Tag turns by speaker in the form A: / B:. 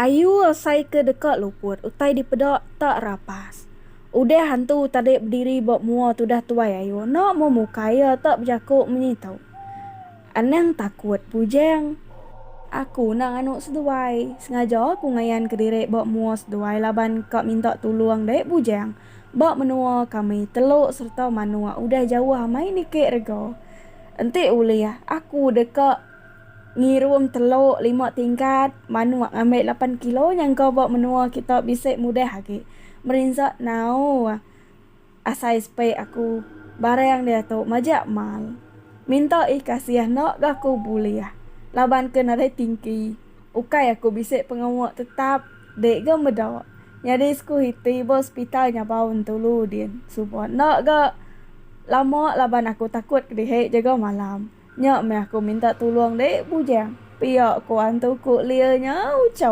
A: Ayu asai ke deka luput utai dipeda tak rapas. Udah hantu tadi bediri ba mua tudah tuai ayu enda meh mukai iya tak bejaku munyi tu. Anang takut bujang. Aku enda nganu seduai. Sengaja aku ngayan kediri ba mua seduai laban ka minta tulung dek bujang. Ba menua kami teluk sereta manuk udah jauh amai niki rega. Enti ulih aku deka. Ngirum teluk lima tingkat, manuk ngambi lapan kilo nyangka ba menua kita bisi mudah agi. Merinsa nau asai sepik aku barang diatu majak mal. Minta ih kasih enda ga aku bulih laban ke nadai tingki. Ukai aku bisi pengawa tetap dek ga meda. Nyadi sekuhiti ba hospital nyabau entulu din suba enda ga lama laban aku takut kedihi jaga malam. Nya meh aku minta tulung dek bujang, pia ko antu ku Lia nya ucau.